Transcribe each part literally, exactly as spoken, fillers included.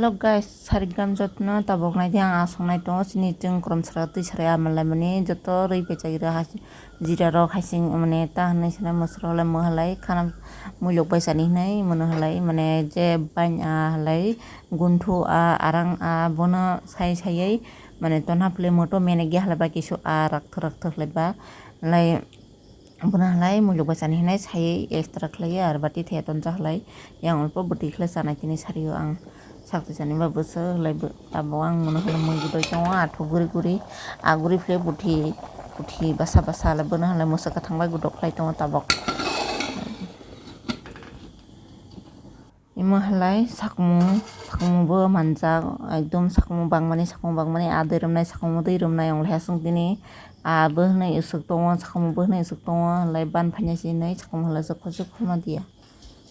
Hello guys, sarigram jotno tabok naidi ang aswk nai tongo, chini chwng kwrwmsara twi sarai amal laimani joto rwi pechai rw hai, jira rok hai sing mane ta hinwi sanai mwswrwk lai mwhalai khana muilok bai sani hinwi mano halai mane je bain a halai gunthu a arang a bono sai saiwi mane tonha phle moto menegya halai ba kisu a rakthok rakthok lai ba lai. Bono halai muilok bai chani hinwi saiwi extra khlaiwi aro bati thaya tonjak halai. Yang ulpo bwtwi khlai chanai tini sario ang sak twi chani ba bwswk halai bo-, tabok ang mano halai mui gudui tongo athuk guri guri. A guri phle buthi, buthi basa basa halai bono halai mwswk kwthang bai gudok khlai tongo tabok. Imo halai sakmung, sakmung bo manjak, ekdom sakmung bangmani, sakmung bangmani, a dwi rwmnai, sakmung dwi rwmnai, wng le hasung tini, a bo hwnwi aswk tongo, sakmung bo hwnwi aswk tongo, halai ban phaina se hinwi sakmung halai se khosok khoma diya.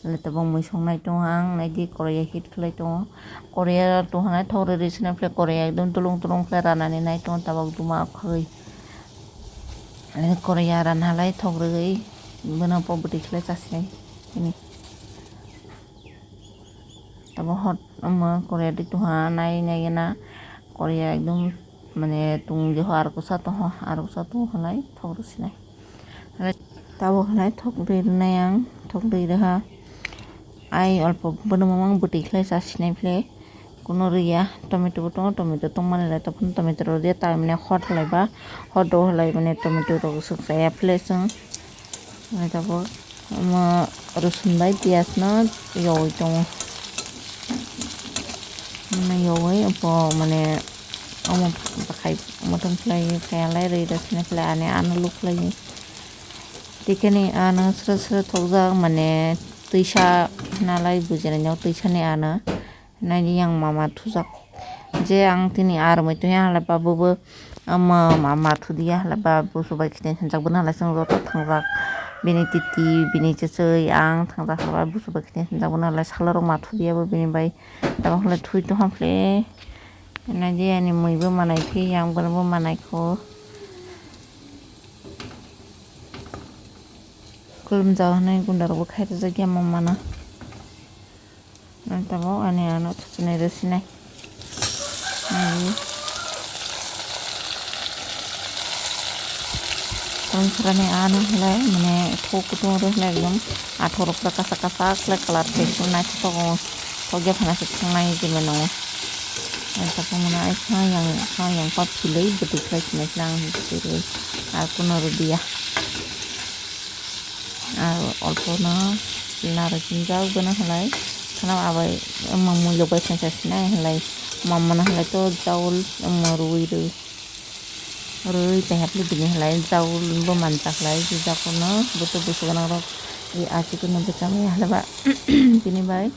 Halai tabok mui songnai tongo ang, naidi korea heat khlai tongo, korea tonghanai thok rwrwi swnai phle korea ekdom tulung tulung khlai ranani nai tongo tabok duma khagwi. Halai korea ranhalai thok rwgwi bono pobwtwi khlai chasinai tini. Tabok hot omo korea twi tongha nai nai gana korea ekdom mane tungdi ho aro kwsa tongho aro kwsa tonghalai thok rw sinai. Halai tabok halai thok rwi rwnai ang thok rwi rwha ai olpo bono mamang bwtwi khlai chasinai phle. Kuno rwya, tomato bo tongo, tomato tongmani lai tongphano tomato rw diya, tamni hot halai ba, hot rw halai mane tomato rok swk chaya phle chwng. Mane tabok omo rwswn bai piyaj no yowi tongo. Mane yowi bo mane omo bakhai muthung khlai khlai halai rwi rw sini khlai ani ano luk khlai. Tikhe ni ano sra sra thokjak mane twisa nalai bujinai no twisa ni ano. Naidi yang mama thujak. Je ang tini armoi tongya halai ba bobo, ama mama thudiya halai ba busu bai khiteng thangjak bono halai chwng joto thangjak. Bini titi, bini chwchwi ang thangjak halai ba busu bai khiteng thangjak bono halai salorok ma thudiya bo bini bai. Tabok halai thui tongha phle. Naidi ani mui bo manai phi, yang bono bo manai kho. Kulum jao hinui gunda rok bo khai rijak ya mama no. Ang tabok ani ano thwknai rw sinai. Ang tongthwrani ano hwlai mane thok kutung rw hwlai ekdom athorok pura kasak kasak khlai colour khe ekdom naithotok tongo. Thokya phano se thangnai je mano. Ang tabok mano ai khna yang khna yang pa philwi bwtwi khlai sinai khlai ang bwtwi rw ar kuno rw diya. Ar olpono naro sinjak bono hwnlai kheno abai omo muilok bai sengsa sinai hwnlai mamano hwnlai to chaul omo rwi rwi rwi taiha philwi bini hwnlai chaul bo manjak lai jagkhe no buchuk buchuk gwnang rok achukhe no bwchangya hwnlai ba bini bai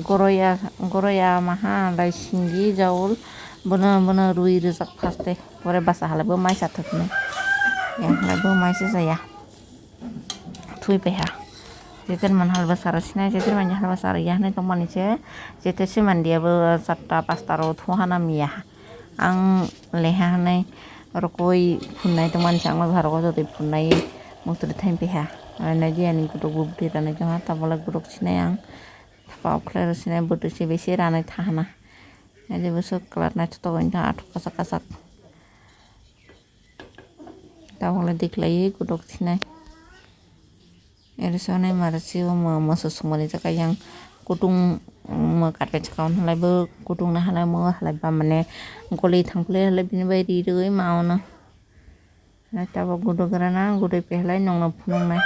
goroi ya goroi ya maha hwnlai singi chaul bono bono rwi rijak first tei pore bwsa hwnlai bo maisa thwknai ya hwnlai bo maisa jaya. Thui paiha. Jeter man halba sara sinai, jeter man halba sara ya hinui tongmani se, jeter se mandiya bo charta pasta ro thu hana miya. Ang leha hinui rokoi phunnai tongmani se, ang bai bharok o jotoi phunnai mukti thaim paiha. Nai di ani kutok bo bwtwi ranai tongha, tabole kutok sinai ang. Thapa okhlai ro sinai bwtwi se besi ranai tha hana. Nai di bwswk kwlak naithotok wngkha athok kasak kasak. Tabole diklaiwi kutok sinai. Eri sonai mara si omo moso songmani jaka yang kutung mo katle chakao halai bo kutung na halai mo halai ba mane goli thangphle halai bini bai ri rwui ma ono. Nai tabok kutok rana kutok pehlai nongno phunuknai.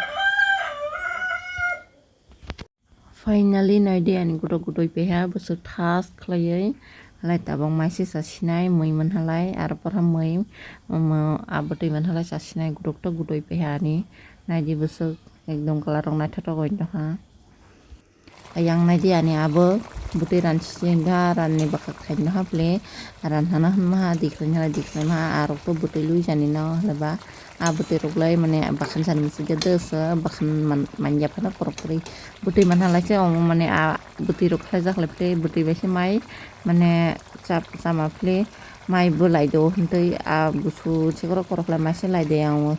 Finally, nai di ani kutok kutok peha bwswk thas khlaiwi halai tabok maisisa sinai mui manhalai aro porha mui omo abwtwi manhalai sa sinai kutok to kutok peha ani nai di bwswk ekdom kwlarok naithotok oi tongha. Ayang nai di ani abo bwtwi ransi wngkha ranni bwkhak thai nokha ple ranhana hwnmaha dikhlai nokha dikhlai maha arokto bwtwi lui jani no hwnba. A bwtwi rok lai mane bakhan sani muchungya dwsa bakhan man manya phano korok kwrwi bwtwi manhalai se omo mane a bwtwi rok khlaijak lai phile bwtwi bai se mai mane chap chama phile mai bwlai do hwntwi a busu chikoro korok lai mai se lai de ang o.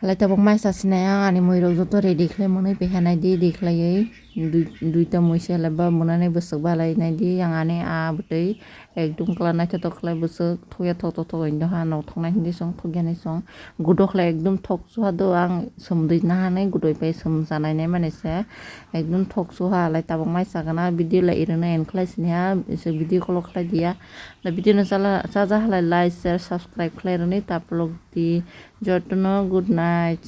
Halai tabok mai sa sinai ang ani mui rok joto ready khlai manwi peha nai di di khlaiwi. Dui-, duita muisa le ba munani bwswk balai nai di, yang ani a bwtwi ekdum kwlai naithotok khlai bwswk thokya thoktok thok wng doha, nok thoknai hindi song thokya ni song gudo khlai ekdum thok suha do, ang sumdwi nahanai gudoi pai sum chanai nai mani se ekdum thok suha lai tabuk mai chagana video lai irwna en khlai sini ha se video kolo khlai diya. Da video no chala chaja halai like share subscribe khlai rwni tapulok di jotono good night.